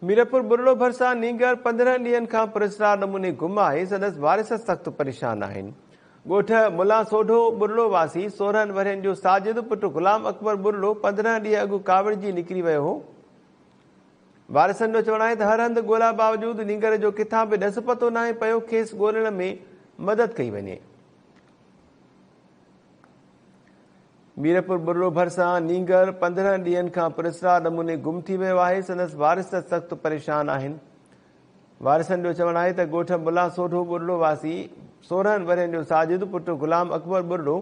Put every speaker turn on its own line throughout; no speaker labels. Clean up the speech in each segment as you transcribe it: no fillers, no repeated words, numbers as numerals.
ميرپور ٻرڙو ڀرسان نينگر 15 ڏينهن کان پراسرار نموني گم آهي، سندس وارث سخت پريشان آهن. ڳوٺ ملان سوڍو ٻرڙو واسي 16 ورهين جو ساجد پٽ غلام اڪبر ٻرڙو 15 ڏينهن اڳ ڪاوڙجي نڪري ويو هو. وارثن جو چوڻ آهي ته هر هنڌ ڳولا باوجود نينگر جو ڪٿان به ڏس پتو ناهي پيو، کيس ڳولڻ ۾ مدد ڪئي وڃي. ميرپور ٻرڙو ڀرسان نينگر 15 ڏينهن کان پراسرار نموني گم ٿي ويو آهي، سندس وارث سخت پريشان آهن. وارثن جو چوڻ آهي ته ڳوٺ ملان سوڍو ٻرڙو واسي 16 ورهين جو ساجد پٽ غلام اڪبر ٻرڙو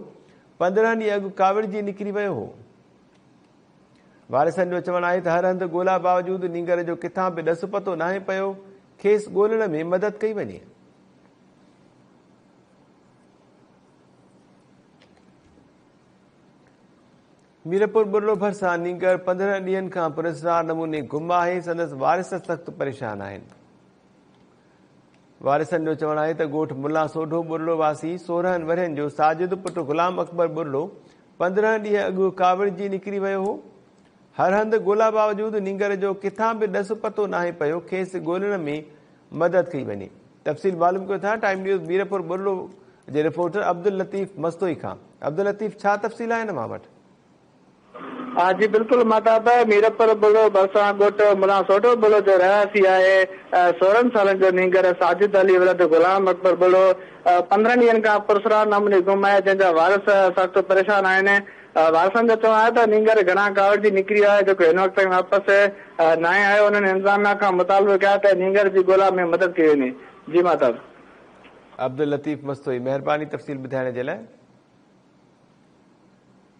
15 ڏينهن اڳ ڪاوڙجي نڪري ويو هو. وارثن جو چوڻ آهي ته هر هنڌ ڳولا باوجود نينگر جو ڪٿان به ڏس پتو ناهي پيو، کيس ڳولڻ ۾ مدد ڪئي وڃي. ميرپور ٻرڙو ڀرسان نينگر 15 ڏينهن کان پراسرار نموني گم آهي، سندس وارث سخت پريشان آهن. وارثن جو چوڻ آهي ته ڳوٺ ملان سوڍو ٻرڙو واسي 16 ورهين جو ساجد پٽ غلام اڪبر ٻرڙو 15 ڏينهن اڳ ڪاوڙجي نڪري ويو هو. هر هنڌ ڳولا باوجود نينگر جو ڪٿان به ڏس پتو ناهي پيو، کيس ڳولڻ ۾ مدد ڪئي وڃي. تفصيل معلوم ڪيون ٿا ٽائيم نيوز ميرپور ٻرڙو جي رپورٽر عبداللطيف مستوئي کان. عبداللطيف ڇا تفصيل آهن اوهان وٽ؟
ها جي بلڪل مهتاب ميرپور ٻرڙو ڀرسان ڳوٺ ملان سوڍو ٻرڙو جو رهواسي آهي 16 سالن جو نينگر ساجد علي ولد غلام اڪبر ٻرڙو 15 ڏينهن کان پراسرار نموني گم آهي جنهن جا وارث سخت پريشان آهن وارثن جو چوڻ آهي ته نينگر گهران ڪاوڙجي نڪري ويو آهي جيڪو هن وقت تائين واپس ناهي آيو، انهن انتظاميا کان مطالبو ڪيو آهي ته نينگر جي ڳولا ۾ مدد ڪئي وڃي. جي مهتاب.
عبداللطيف مستوئي مهرباني تفصيل ٻڌائڻ جي لاء.